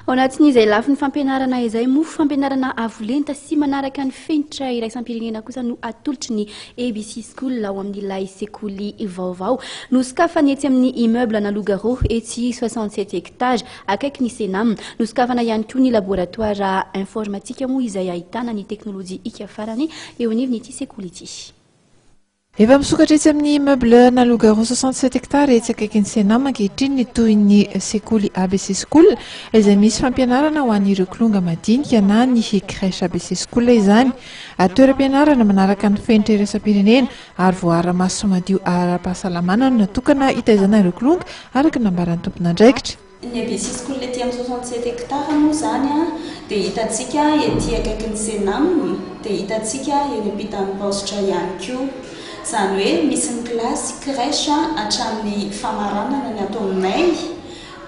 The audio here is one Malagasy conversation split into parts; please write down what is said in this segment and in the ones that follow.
Ao anatin'izay lafiny fampianarana izay moa, fampianarana avo lenta sy manaraka ny fenitra iraisam-pirenena kosa no atolotry ny ABC School ao amin'ilay sekoly vaovao. Nosokafana etsy amin'ny immeuble Analogaro etsy 67 hectares akaiky ny Cenam. Nosokafana ihany koa ny laboratoara informatika moa izay ahitana ny teknolojia hika farany eo anivon'ity sekoly ity. Efa misokatra etsy amin'ny immeuble Nalogaro 67 hectares etsy akaikin'ny Cenam ankehitriny ny tohin'ny sekoly ABC School izay misy fampianarana ho an'ireo kilonga madinika na ny crèche ABC School izany. Toeram-pianarana manaraka ny fenitra iraisam-pirenena ary voaara-maso sy madio ara-pahasalamana no natokana hitaizana ireo kilonga araka ny nambaran'ny tompon'andraikitra. Ny ABC School ety amin'ny 67 hectares moa izany dia hitantsika ety akaikin'ny Cenam, dia hitantsika eny ampitan'ny paositra ihany koa. Izany hoe misy ny kilasy crèche hatramin'ny famaranana ny ato aminay.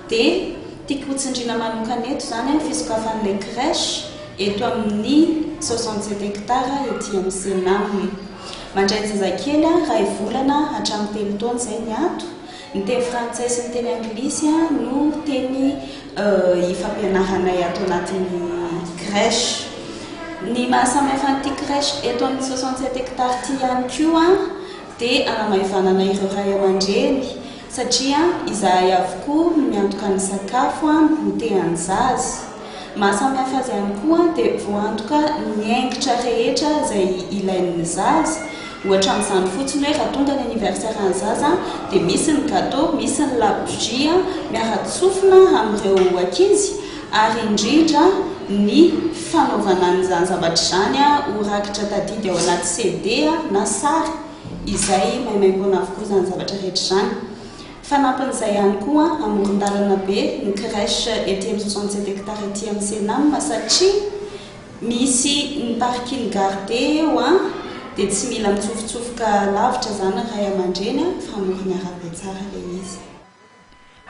Dia tiako hotsindriana manokana eto izany ny fisokafan'ilay crèche eto amin'ny 67 hectares ety amin'ny Cenam. Mandray ny zazakely iray volana hatramin'ny 3 taona izay ny ato. Ny teny frantsay sy ny teny anglisy no teny ifampianaranay ato anatin'ny crèche. Ny mahasamihafa an'ity crèche eto amin'ny 67 hectares ity ihany koa dia hanamaivanana ireo ray aman-dreny satria izahay avokoa no miantoka ny sakafo, ny goûter an'ny zaza. Mahasamihafa azy ihany koa dia voaantoka ny haingitra rehetra izay ilain'ny zaza, ohatra amin'izany fotsiny hoe raha tonga ny anniversaire an'ny zaza dia misy ny gâteau, misy ny labozia miara-tsofina amin'ireo ankizy ary indrindra ny fanaovana an'izany zavatra izany ho rakitra tadidy ao anaty CD na sary izay maimaimpoana avokoa izany zavatra rehetra izany. Fanampin'izay ihany koa, amoron-dalana be ny crèche ety amin'ny 67 hectares ety amin'ny Cenam satria misy ny parking gardé eo dia tsy mila mitsofotsofoka lavitra izany ny ray aman-dreny fa amoron'ny arabe tsara ilay izy.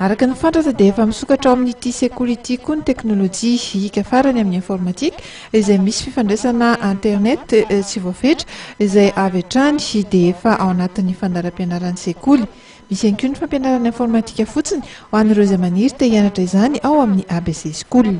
Araka ny fantatra dia efa misokatra ao amin'ity sekoly ity koa ny teknolojia hiaka farany amin'ny informatika izay misy fifandraisana internet tsy voafetra izay avy hatrany dia efa ao anatin'ny fandaharam-pianaran'ny sekoly. Misy ihany koa ny fampianarana informatika fotsiny ho an'ireo izay maniry te hianatra izany ao amin'ny ABC School.